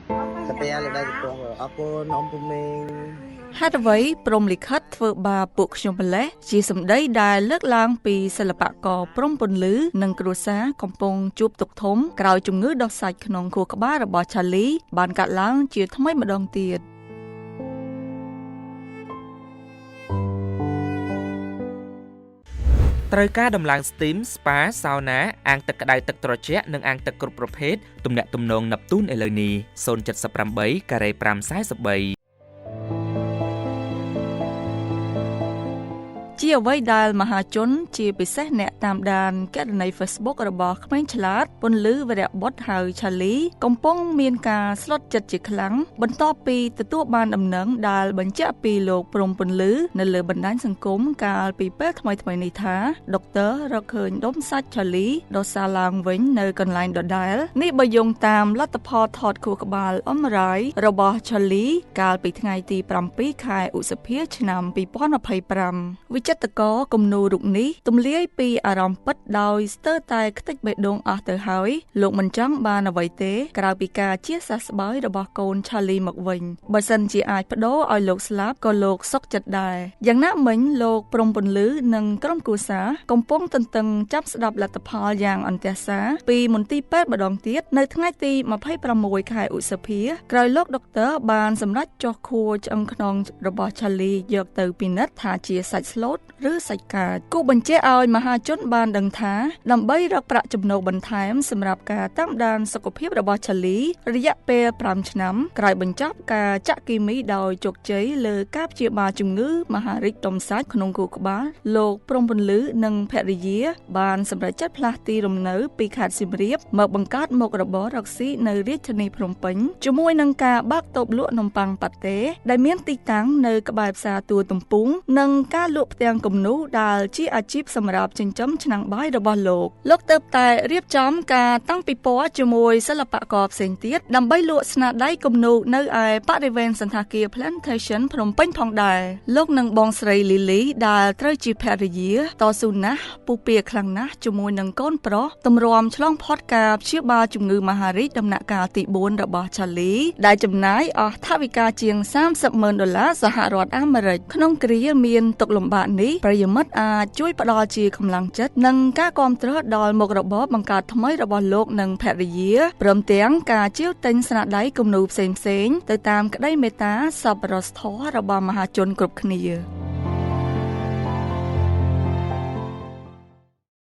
កាពះលើដៃកាពះអរគុណអ៊ំពូមីង ហេតុអ្វីព្រហ្មលិខិតធ្វើបាបពួកខ្ញុំម្លេះជាសម្ដីដែលលើកឡើងពីសិល្បករព្រហ្មពន្លឺនិងគ្រួសារកំពុងជួបទុក្ខធំក្រោយជំងឺដុះសាច់ក្នុងខួរក្បាលរបស់ឆាលីបានកើតឡើងជាថ្មីម្ដងទៀត ត្រូវការដំឡើង Steam Spa Sauna អាងទឹកក្តៅទឹកត្រជាក់និងអាងទឹកគ្រប់ប្រភេទទំនាក់ទំនងណាប់ទូនឥឡូវនេះ078ការ៉េ543 ជាអ្វីដែលមហាជនជាពិសេសអ្នកតាមដានគណនី Facebook របស់ក្មេងឆ្លាតពន្លឺវរៈបុត្រហៅឆាលីកំពុងមានការស្លុតចិត្តជាខ្លាំងបន្ទាប់ពីទទួលបានដំណឹងដែលបញ្ជាក់ពីលោកព្រហ្មពន្លឺនៅលើបណ្ដាញសង្គមកាលពីពេលថ្មីៗនេះថាដុកទ័ររកឃើញដុំសាច់ឆាលីដុះសាឡើងវិញនៅកន្លែងដដែលនេះបើយោងតាមលទ្ធផលថតខួរក្បាល MRI របស់ឆាលីកាលពីថ្ងៃទី7ខែឧសភាឆ្នាំ2025វិចិត្រករគំនូររូបនេះទម្លាយពីអារម្មណ៍ពិតដោយស្ទើរតែខ្ទេចបេះដូងអស់ទៅហើយលោកមិនចង់បានអ្វីទេក្រៅពីការជាសះស្បើយរបស់កូនឆាលីមកវិញបើសិនជាអាចបដូរឲ្យលោកស្លាប់ក៏លោកសុខចិត្តដែរយ៉ាងណាមិញលោកព្រហ្មពន្លឺនិងក្រុមគ្រួសារកំពុងទន្ទឹងចាប់ស្ដាប់លទ្ធផលយ៉ាងអន្ទះសារពីមន្ទីរពេទ្យម្ដងទៀតនៅថ្ងៃទី26ខែឧសភាក្រោយលោកដុកទ័របានសម្រេចចុះខួរឆ្អឹងខ្នងរបស់ឆាលីយកទៅពិនិត្យថាជាសាច់ស្លូតឬសាច់កាចគូបញ្ជាក់ឲ្យមហាជនបានដឹងថាដើម្បីរកប្រាក់ចំណូលបន្ថែមសម្រាប់ការតាមដានសុខភាពរបស់ឆាលីរយៈពេល5ឆ្នាំក្រោយបញ្ចប់ការចាក់គីមីដោយជោគជ័យលើការព្យាបាលជំងឺមហារីកដុំសាច់ក្នុងខួរក្បាលលោកព្រហ្មពន្លឺនិងភរិយាបានសម្រេចចិត្តផ្លាស់ទីលំនៅពីខេត្តសៀមរាបមកបង្កើតមុខរបររកស៊ីនៅរាជធានីភ្នំពេញជាមួយនឹងការបើកតូបលក់នំប៉័ងប៉ាតេដែលមានទីតាំងនៅក្បែរផ្សារទួលទំពូងនិងការលក់ផ្ទាំងគំនូរដែលជាអាជីពសម្រាប់ចិញ្ចឹមឆ្នាំងបាយរបស់លោកលោកទើបតែរៀបចំការតាំងពិព័រណ៍ជាមួយសិល្បករផ្សេងទៀតដើម្បីលក់ស្នាដៃគំនូរនៅឯបរិវេណសណ្ឋាគារ Plantation ភ្នំពេញផងដែរលោកនិងបងស្រីលីលីដែលត្រូវជាភរិយាតស៊ូណាស់ពុះពៀខ្លាំងណាស់ជាមួយនឹងកូនប្រុសទម្រាំឆ្លងផុតការព្យាបាលជំងឺមហារីកដំណាក់កាលទី4របស់ឆាលីដែលចំណាយអស់ថវិកាជាង30,000ដុល្លារសហរដ្ឋអាមេរិកក្នុងគ្រាមានទុក្ខលំបាកនេះប្រិយមិត្តអាចជួយផ្ដល់ជាកម្លាំងចិត្តនិងការគាំទ្រដល់មុខរបរបង្កើតថ្មីរបស់លោកនិងភរិយាព្រមទាំងការជាវទិញស្នាដៃគំនូរផ្សេងៗទៅតាមក្តីមេត្តាសប្បុរសធម៌របស់មហាជនគ្រប់គ្នា។